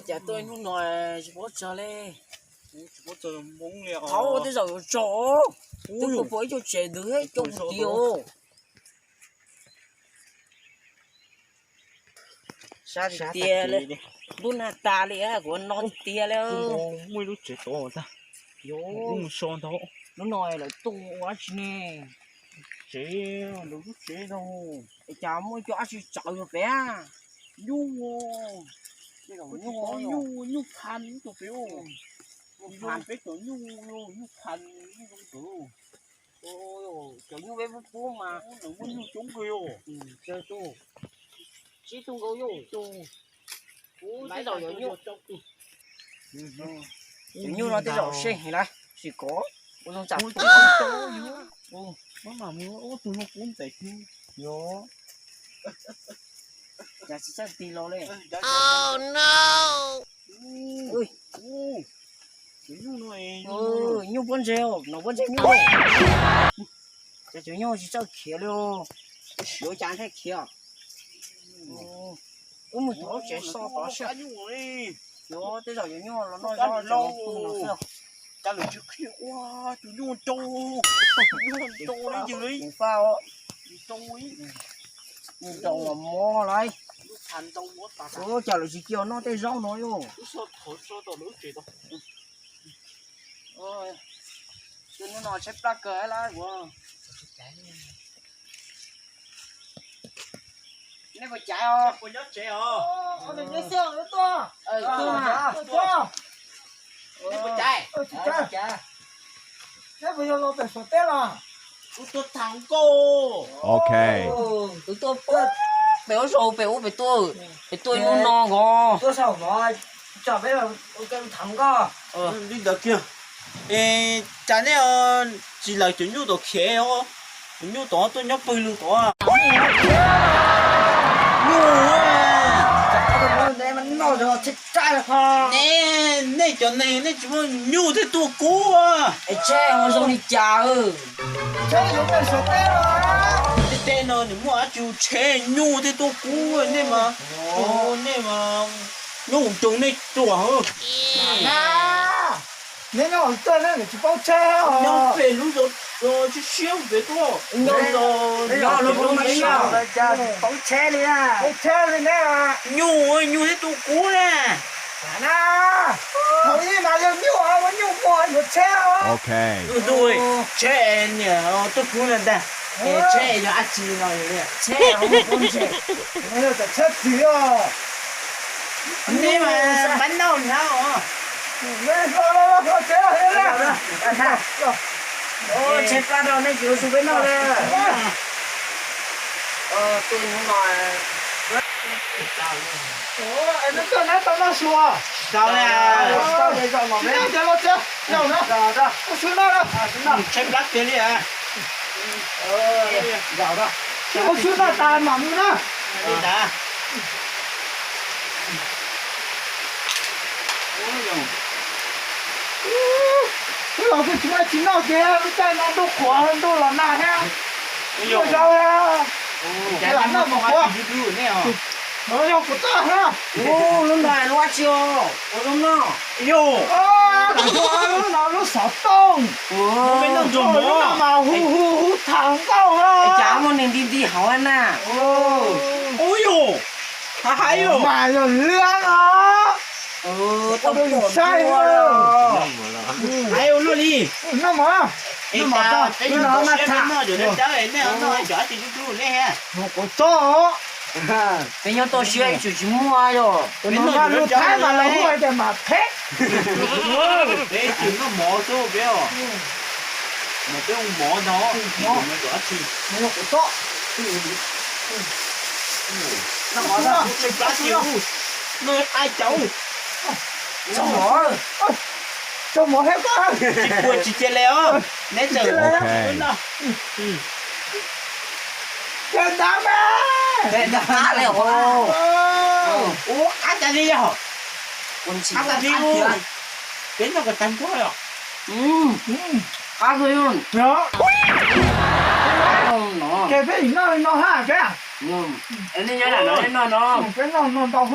Cas tuaj hnub no tsis paub tsawg li. Thaum ua tej zaum yuav tsaug, twb puas ib co tsev ntawd coj mus tiag. Sab tiag tiag li, lub nag tas li kuv no tiag tiag li. Muaj ib lub tsev tod ntag, mus so ntag. Lub no lawv tuaj ua dab tsi ne? Tsev, lawv lub tsev no. Es cas muaj ib co dab tsi tsaws rau pem? Nyuj, nyuj, nyuj phas ib tug pem. Nyuj phas peb cov nyuj, nyuj phas nyuj zoo ntawd. Cov nyuj peb pub pub mas nws muaj nyuj coob kawg yom. Tsib tug nkaus yom. Ub, tej zaum yuav nyuj. Cov nyuj no tej zaum seb heev lawm, sim kov ua zoo tsam. Ub, maj mam mus ua tus no kuv ntxais twg. Yog, cas tsis txawj tig los li. Nyuj pob ntseg, no pob ntseg nyuj. Cas cov nyuj tsis txawj khiav li. Yuav cas thiaj khiav. Wb mus thov lub tsev so tod seb. Yuav tej zaum yuav nyuj los noj zaub los pw no xwb. Cas lawv tsis khiav ua tus nyuj nrau, nyuj nrau li yws li. Nrau los mob lawm. Cas lawv tsis cia noj tej zaub no yom. Hnub no tshaib plab kawg lawm. Nej puas caiv os? Puas nyob tsev os? Tuaj, tuaj. Nej puas caiv? Neb puas yog los pem Suav teb los? Kuv tuaj tham nkauj. Ok. Kuv tuaj pem ub zaug pem ub pem tuaj, pem tuaj ib lub no nkaus. Tuaj saum no tso peb ua ke tham nkauj. Li ntawd kiag. Es cas nej tsis lawv cov nyuj tom khiav os? Cov nyuj tod tuaj nyob pw lug tod. Nyuj, nej cov neeg nej tsis muaj nyuj thiaj tuaj kub. Es tsheb ho zoo li cas? Tej teb no nws muaj dab tsi tsheb nyuj thiaj tuaj kub nej mas. Nej mas nyob hauv nroog nej ruam. Neb nyob hauv nroog nej tsis paub tsheb. Nyob pem lub zos siab siab pem tuaj. Paub tsheb li. Paub tsheb li neb. Nyuj, nyuj thiaj tuaj kub na. Thaum ub mas yog nyuj, ua nyuj muag yuav tsheb. Tsheb niam tuaj kub no ntag. Tsheb yog dab tsi no? Tsheb, tsheb txiv os. Neb mas npab noj hnyav os. Tshaib plab rau nej tsis ua su peb noj li. Tuaj hnub no. Neb tau noj su os? Tsis tau li. Tsis tau li, zaum no peb los tsev, zaum no. Ua su noj na. Tshaib plab kiag li. Ua su noj tas mam mus na. Li ntawd. Wb los kuj tsis muaj tsis noj kiag, lub caij no ntuj qhuav ntuj los nag thiab. Ntuj yau thiab. Lam noj mov qhuav. Yog kuv toj thiab. Lub no lub dab tsi os? Ua zoo noj. Lub no lub xov tooj. Lub no mas hu hu hu tham nkauj. Cas muaj neeg nti nti hauv na. Ub yus, hais yus mas yog liab os. Tau saib. Hais ua luaj li. Noj mov, noj mov tau, noj mov tau. Noj cov dab tsi dub dub nej. Kuv txob. Peb nyob toj siab ib txwm tsis muaj yom. Peb noj lub thaib mas los hu hais tias mas pheb. Peb ib txwm noj mov xwb peb os. Mas peb hu mov no, cov dab tsi. Noj mov tau, tshaib plab tiag. Noj qab cav. Tsis puas tsis cia li os. Neb txawm noj. Ces ntawd mas. Ces ntawd qab li os. Ua qab cas li yog. Qab cas li. Peb noj kom tag nrho os. Qab li. Ces peb noj li no hab peb. Nej nyob lam no nej noj no. Peb noj no ntau.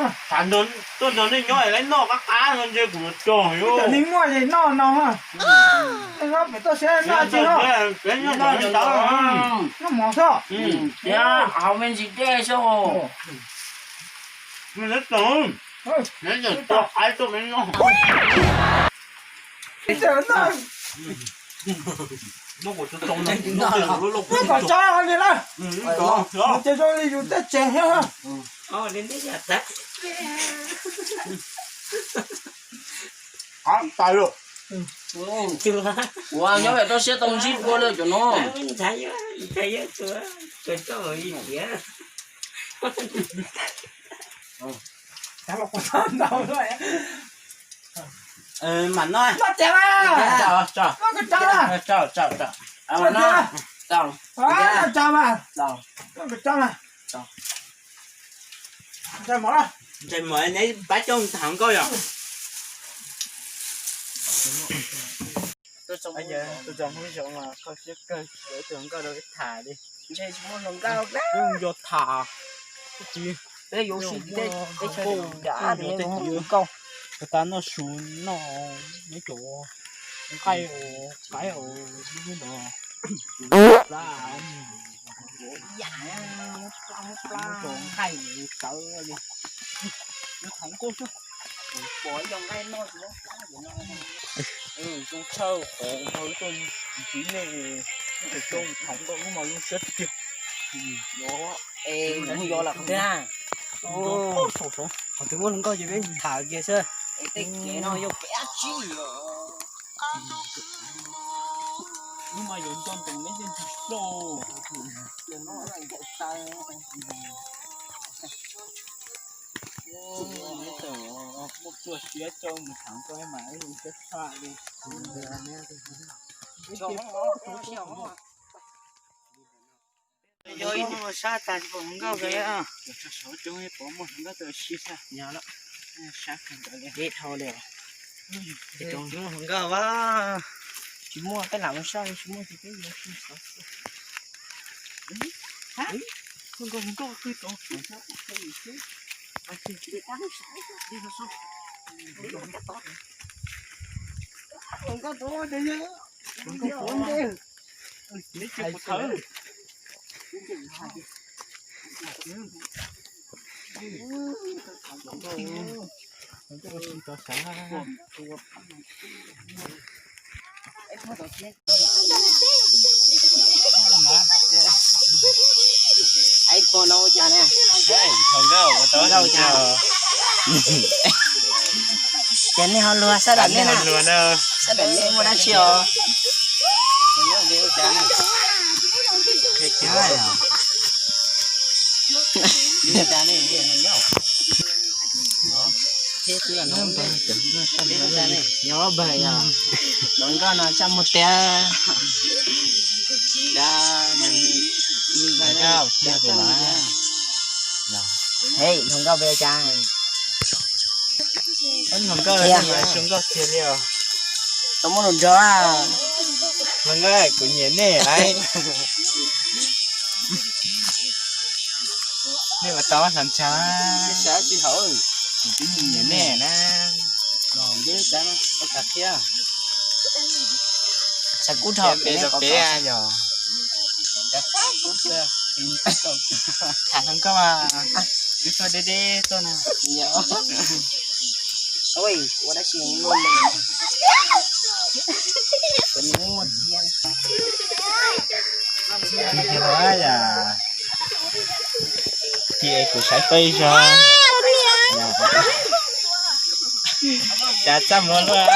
Tuaj nrog nej nyob lawv noj qab qab no ntshe kuv yuav tso yuav. Nej muaj es noj no. Nej nyob pem toj siab noj tsis noj. Noj mov xwb. Thiab hauv me ntsis dej xwb. Kom tso li na. Ces zoo li yus tej tsev thiab. Ua nyob pem toj siab tau ntsib dua lawm cov no. Mam noj. Noj tiag mas. Noj tiag mas. Ntsais mov, neb pab coj tham nkauj yom. Tus hluas nkauj los tham li. Ntshe tsis muaj hluas nkauj, wb yuav tham. Peb yuav ua si teb chaws nkauj, puas tas noj su noj neb cov nqaij os qaib os neb ntawd. Plab, plab, plab, cov nqaij tawv li. Yuav tham nkauj xwb. Pom ib co nqaij noj tsis muab plab no. Zoo tshawj qhov npawg tuaj ntsib nej, tus zoo tham nkauj lub mas zoo siab tiag. Es nws yog lam qhov twg? Qhov twg muaj hluas nkauj ces peb tham kiag xwb. Es tej kev no yog kev dab tsi? Lub mas yuav nco ntsoov neb tej ntsis plaub. Neb txawm muaj txuj siab coj mus tham nkauj mas zoo siab tshaj li. Yog ib tug sab tas tsis pom hluas nkauj kawg li. Cov tsov coob pom muaj hluas nkauj tau sib sab. Sab kawg nkaus li. Deb dhau li. Tsis muaj hluas nkauj a. Tsis muaj, peb lam mus sab tsis muaj ces peb yuav sib sab. Hluas nkauj, hluas nkauj twb tau. Hluas nkauj tau. Ib puas no ua cas na? Nkauj ua cas? Ces nej ho luag sab dam nej na. Sab dam nej muaj dab tsi os? Nyob npawg yog hluas nkauj no txaj muag tiag. Hluas nkauj peb cas? Hluas nkauj zoo nkauj tiag li os. Tau muaj hluas nraug. Hluas nkauj, kuv nyiam nej lawm. Nej puas tau hluas nraug? Kuv twb nyiam nej na. Txhais kub dhau pem rau pem yog. Tham hluas nkauj mas twb tuaj deb deb tuaj na. Ua dab tsi muaj li. Yog, ces kuv saib peb zog. Cas txaj muag luaj.